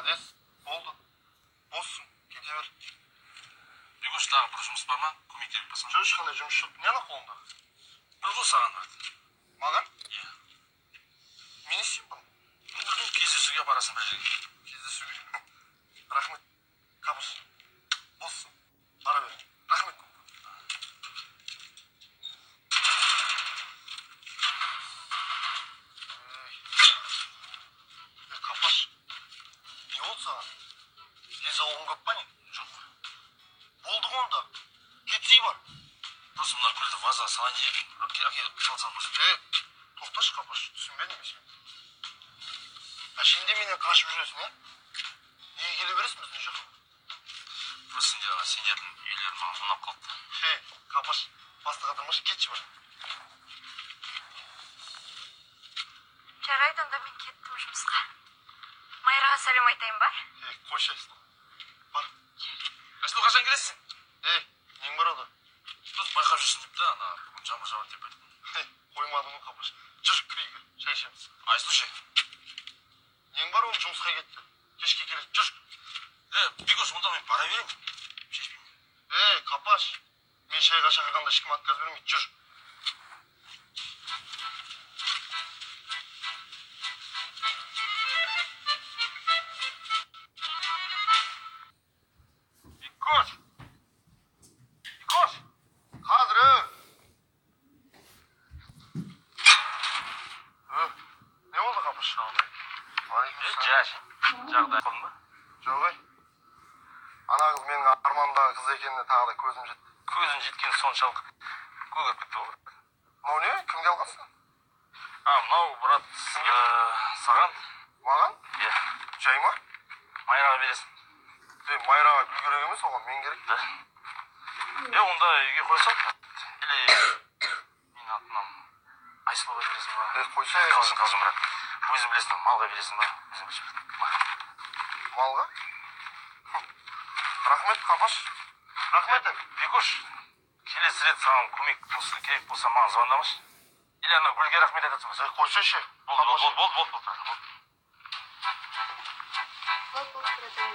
Молодец, болды. Боссың, кете бер. Бекош, тағы бір жұмыс бар ма? Көмек керек па саған? Жоқ, ешқандай жұмыс жоқ. Не ана қолыңдағы? Гүл ғой саған, брат. Маған? Иә. Мен не істеймін бұны? Білмеймін, кездесуге барасың бір жерге. Кездесуге? Рахмет. Қапаш. Боссың. Бара бер. Рахмет. Ей, Қапаш. Не болды саған? Денсаулығың көп па не? Жоқ. Болды ғой онда. Кетсей бар. Просто мына гүлді вазаға салайын деп едім. Әке, әке, салсам болсын. Ей, тоқташы, Қапаш, түсінбедім мен сені. А сен де менен қашып жүресің, ә? Неге келе бересің біздің жаққа? Просто сендер, ана сендердің үйлерің маған ұнап қалды. Ей, Қапаш, басты қатырмашы, кетші бар. Жарайды, онда мен кеттім жұмысқа. Майраға сәлем айтайын ба? Ей, қойшы, Айсұлу. Бар. Айсұлу, қашан келесің? Ей, нең бар онда? Просто байқап жүрсің деп та, ана бүгін жаңбыр жауады деп айттым. Ей, қоймадың ғой, Қапаш. Жүр, кір үйге, шай ішеміз. Айсұлу ше? Нең бар, ол жұмысқа кетті. Кешке келеді, жүр. Е, Бекош, онда мен бара берейін. Шай ішпеймін. Ей, Қапаш, мен шайға шақырғанда ешкім отказ бермейді, жүр. Бекош! Бекош! Қазір, е. Е, не болды, Қапаш? Е, жай, жағдай қалдың ба? Жоқ, ей. Ана қыз менің арманымдағы қыз екеніне тағы да көзім жетті. Көзің жеткен соншалық көгеріп кетті ғой. Мынау не? Кімге алғансың? А, мынау, брат, саған. Маған? Иә. Жай ма? Майраға бересің. Е, Майраға гүл керек емес, оған мен керек. Да. Е, онда үйге қоя сал. Или менің атымнан Айсұлуға бересің ба? Е, қойса. Қалжың, қалжың, брат. Өзің білесің, малға бересің ба? Өзің білесің. Малға? Рахмет, Қапаш. Рахмет. Бекош, келесі рет саған көмек болса, керек болса маған звондамашы. Или ана гүлге рахмет айтасың ба? Е, қойсайшы. Болды, болды, болды, болды, болды, болды. Болды, болды, братан.